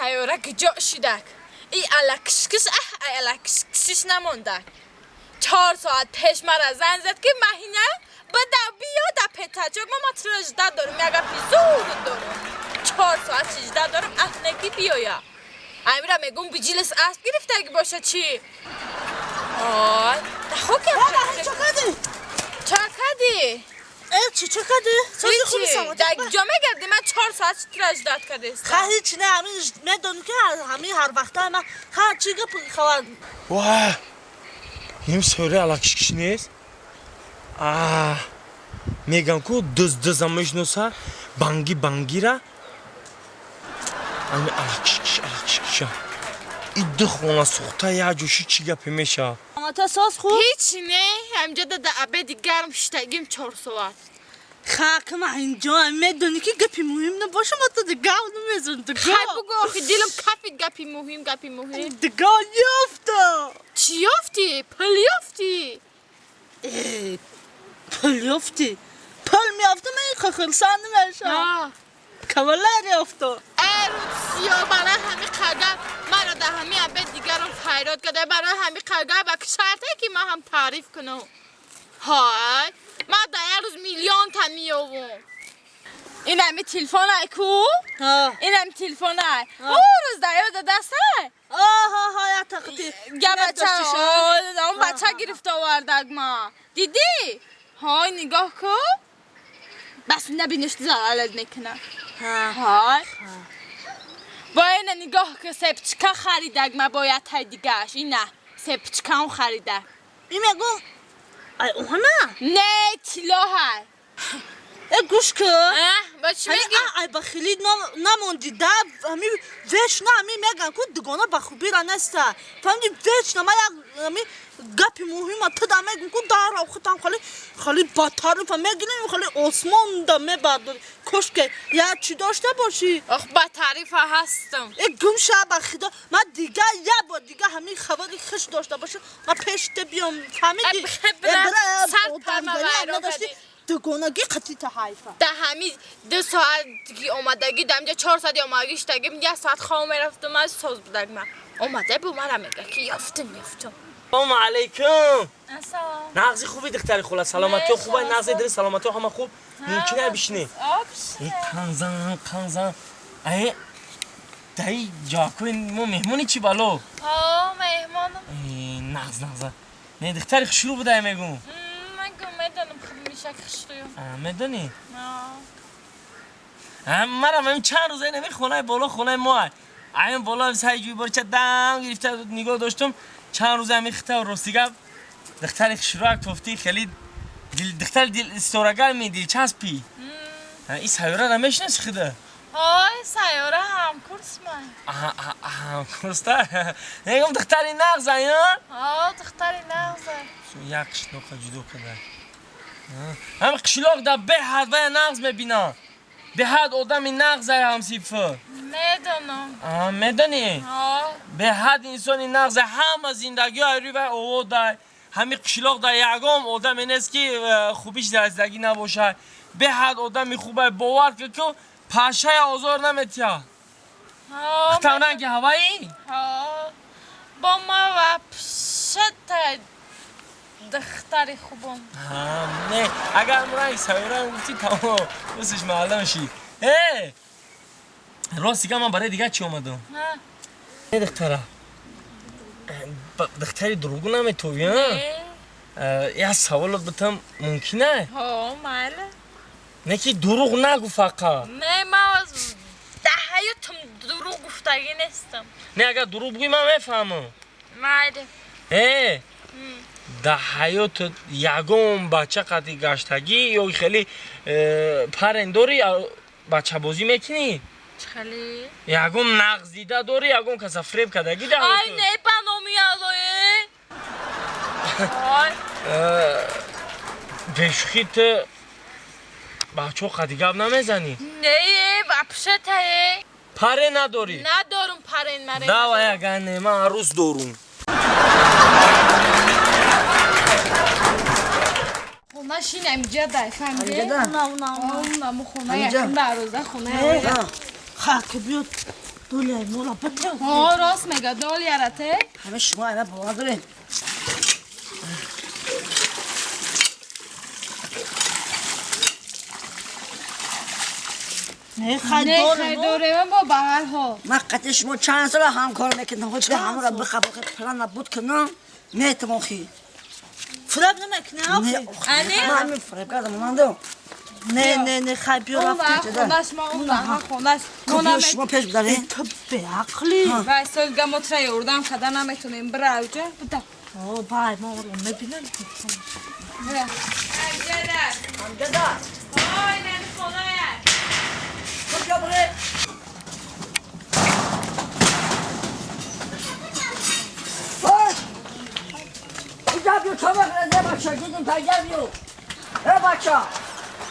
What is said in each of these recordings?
Сайёра куҷо шидак? И алакишкиш, аҳ, ай алакишкишиш намондак. 4 соат пеш мара занг зад, ки Маҳина, бада биё да петачок, ма туро ждать дорум, як гапи зур дорум. 4 соат ждать дорум, аҳ, неки биёя. Амира мегум, бижилис асб гирифтаги боша чӣ? Ой, дахо. Чо кардӣ? Чо кардӣ? Э, чӣ, чо кардӣ? Сози хуби самоти. Дар ҷо мегардӣ? Ман 4 соат туро ждать кардастам. Ха, ҳеч не, ҳамин медонӣ, ки ҳамин ҳар вақта ман ха, чӣ гап хабар? Ва, ним сӯри алакишкиш нест. А мегам ку, дыз дыза мешноса, банги бангира, ами алакишкиш алакишкиша. И ду хона сӯхта як ҷоши, чӣ гапе мешавад? Самата соз хуб? Ҳеч не, ҳамҷа да обеди гарм шиштагим 4 соат. Ха, кама инҷо медонӣ, ки гапи муҳим набоша, ма ту дигав намезанам. Хай, Дигав. Бугӯ, охи дилам кафид, гапи муҳим, гапи муҳим. Дигав ёфта. Чӣ ёфтӣ? Пул ёфтӣ? Э, пул ёфтӣ? Пул меёфтам, ман хурсанд намешавам. Кавалер ёфта. Э, рӯдсиё, барои ҳами қагар маро дар ҳами обед дигарам файрод карда, барои ҳами қагар ба шарте ки ман ҳам таъриф кунам. Ҳай, ман дар як рӯз миллионта меёвам. Ин ҳами телефон ай ку? Ҳа. Ин ҳами телефон ай. Ӯ рӯз дар ёда дастай. Оҳо, як тақити. Я бача, он бача гирифта овардаг ма. Дидӣ? Ҳой, нигоҳ ку. Бас, набиниш, залалат мекунам. Ҳой. Бо ина нигоҳ ку, цепочка харидаг ма бояд тай дигааш. Ина цепочкаам харидаг. И мегум, ай оҳана? Не, тилло ҳай. Э, гӯш ку. Ба чӣ ҳами мегӣ? Ай ба хелӣ намонди да, ҳами вечно ҳами меган ку, дугона ба хубира неста. Фаҳмиди, вечно ма як ҳами гапи муҳима ту да мегум ку, дарав худам хали хали ба тарифа мегирем, хали осмонда мебардори. Кошке як чӣ дошта бошӣ. Ох, ба таърифа ҳастам. Э, гум ша, ба худо, ма дига як бор дига ҳамин хабари хуш дошта бошам, ма пеш те биём, фаҳмиди? Э, бира, сар парма вайрон надошти кардӣ. Дугонагӣ қатита ҳайфа. Да ҳами 2 соат омадагӣ, да ҳамҷа 4 соати омадагӣ шидагӣ, як соат хоб мерафтам, аз соз будаг ма. Омада бу мара мега, ки ёфтум, ёфтум. Салому алайкум. Ассалом. Нағзи, хуби, духтари хола, саломатиё хуба, нағзи, дили саломатиё ҳама хуб, мумкина бишинӣ? Э, қанзан қанзан, ай даи ҷакои мо меҳмони, чӣ бало? Ҳо, меҳмонам. Э, нағз, нағза. Не, духтари хушрӯ будай, мегум. Ман гум медонам, худ мишак хушрӯ. Медонӣ? Марам ҳамин чанд рӯза ин ҳамин хонаи боло, хонаи мо айн боло сай ҷӯйборча дам гирифта нигоҳ доштум. Чанд рӯза ҳамин хита, рости гап, духтари хушрӯак тофтӣ, хеле духтари дил исторагар, дилчаспӣ. Ин сайёрара мешинаси худа? Ҳой, сайёра ҳамкурс ман. Ҳамкурста, мегум, духтари нағза, я? Ҳо, духтари нағза. Як қишлоқа ҷудо карда, ҳам қишлоқ да беҳад вая нағз мебинам, беҳад одами нағзай ҳамсифа. Медонам. Медонӣ? Ҳо. Беҳад инсони нағзай, ҳама зиндагиҳо рӯи вай оводай. Ҳами қишлоқ дар ягон одаме нест, ки хубиш дар зиндагӣ набошад. Беҳад одами хубай, бовар кун, ку пашая озор наметиҳад. Ҳо. Хитавранги ҳаваӣ. Ҳо, бо ма вообще духтари хубом. Не, агар ранги сайёрам гуфтӣ, тамом, усиш маълум шид. Э, рости гап, ман барои дигар чӣ омадам. Не, духтара, духтари дурӯғ наметовӣ? Як саволот битам, мумкина? Ҳо, майли. Не ки дурӯғ нагӯ фақат. Не, ман дар ҳаётам дурӯғ гуфтагӣ нестам. Не, агар дурӯғ бигӯӣ, ман мефаҳмам. Майли. Э, дар ҳаётат ягон бача қати гаштагӣ ё хеле парен дорӣ, бачабозӣ мекунӣ? Хеле? Ягон нағз дида дорӣ, ягон каса фиреб кардагӣ дар Ай ҳаётат? Не, ба номи Аллое. Ой. Бешӯхӣ, ту бачаҳо қади гап намезанӣ? Не, вообще-то. Паре надорӣ? Надорум парен марен. Давай, агар не, ман арӯс дорум. Хона шин амҷа дай, фаҳмидӣ? На, на, на. На, му хона Амҷа? якум дароза хона. Хак, биёд. Долия мола бите. Ҳо, рост мега, долияра те. Ҳама шумо ана бовар доред. Не хай Не дорем. хай дорем бо ба ҳар ҳол. Ман қатъи шумо чанд сола ҳамкор мекунам. Худ ҳамаро бихаб плана буд кунам. Метавон хи. Фиреб намекунӣ, Не, охи? Ане? ман ҳамин фиреб кардам, монандам. Не, не, не, хай биё Он рафтем. ва хонаш ма он ва хонаш. Мо Биё наме шумо пеш бидаред. Ту беақлӣ. Вай сол гамотра ёрдам када наметонем бира уҷа. Буда. О, бай, мо оро мебинем. Бира. Амҷада. Амҷада. Ой, нами хоная. Куҷо буред? Ой! Инҷа биё, чо мекунед, э бача, дидим та инҷа биё. Э бача,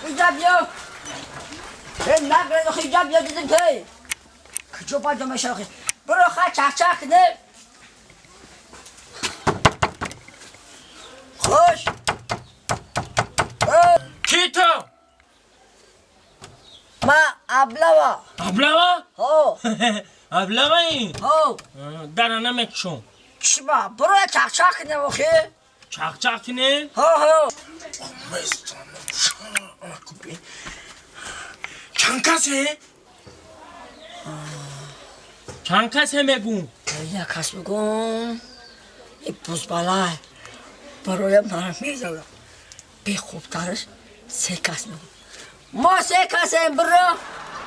инҷа биё. Э нагред, охи инҷа биё, дидим ки. Куҷо баҷо мешава, охи? Биро, хай чахчах кунем. Хуш. Э! Ки ту? Ма аблава. Аблава? Ҳо. Аблаваи? Ҳо. Дара намекушом. Чима, биро чахчах кунем, охи. Чахчах кунем? Ҳо, ҳо. Чанд касе? Чанд касе мегӯм? Як кас бигӯм, и бузбалай бароям мара мезанам. Бехубтараш се кас мегӯм. Мо се касем, биро.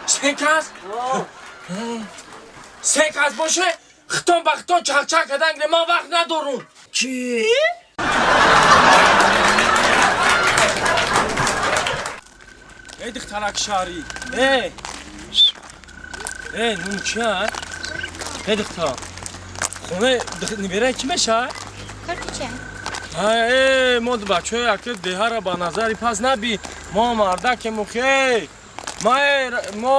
Се кас? Се кас боше, хитон ба хитон чахчах кардан гире, ман вақт надорум. Чӣ? Эй духтарак шаҳрӣ, э э нун чи а? Эй духтар, хонаи нибераи чӣ мешавад? Картича. Э, мо бачаҳои аки деҳара ба назари пас наби, мо мардакем ухе, ма мо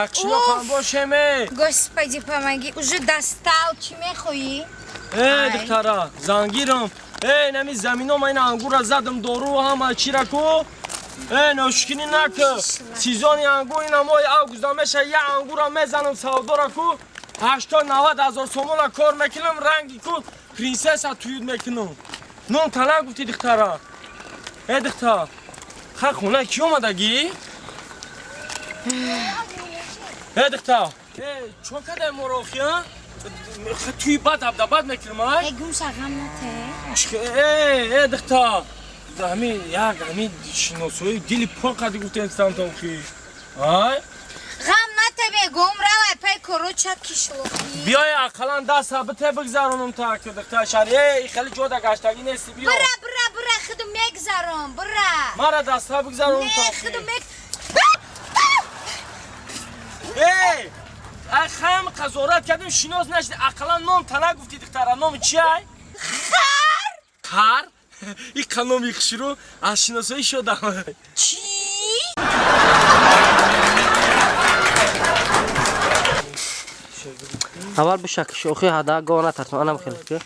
ақшиёқам бошем, э. Господи, помоги, уже достал, чӣ мехоҳӣ? Э духтара, зангирам, э нами замино ма ин ангурра задам, дору ҳама чира ку, э ношукинӣ наку, сезони ангур ина моҳи август меша, я ангурра мезанам, савдора ку 80-90 ҳазор сомона кор мекунам, ранги ку принсесса туюд мекунам. Ном талаб гуфти, духтара. Э духтар, ха хона ки омадагӣ? Э духтар, э чо кадай моро охи, а? Туи бад абдабад мекунам, а? Э, гум ша, ғам нате. Э, э духтар, ҳами як ҳами шиносои дили пок қади гуфтем самта охи. Ай? Ғам нате бегум, равай пай короча кишлоқи. Биёй ақаллан даста бите бигзаронам та ки духтар шаҳри. Э, хеле ҷода гаштагӣ нести, биё. Бира, бира, бира, худу мегзаром, бира. Мара даста бигзаронам Не, та. худу мег. Эй! Хам қазорат кардем, шинос нашди, ақаллан ном та нагуфти, духтара, номи чи ай? Хар! Хар? И қа номи хушрӯ аз шиносоӣ шудам. Чӣ? Аввал бишакиш, охи ҳада гова натарсм, анам хеле ки.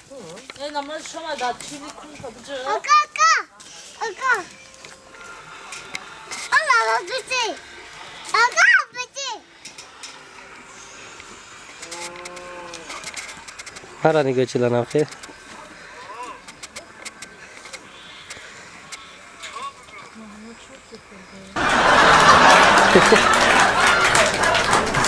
Э, намоз шома дар чили кун та биҷа. Ака, ака, ака. Алла, бити. Ака, бити. Ҳара нигоҳ чиланам хе.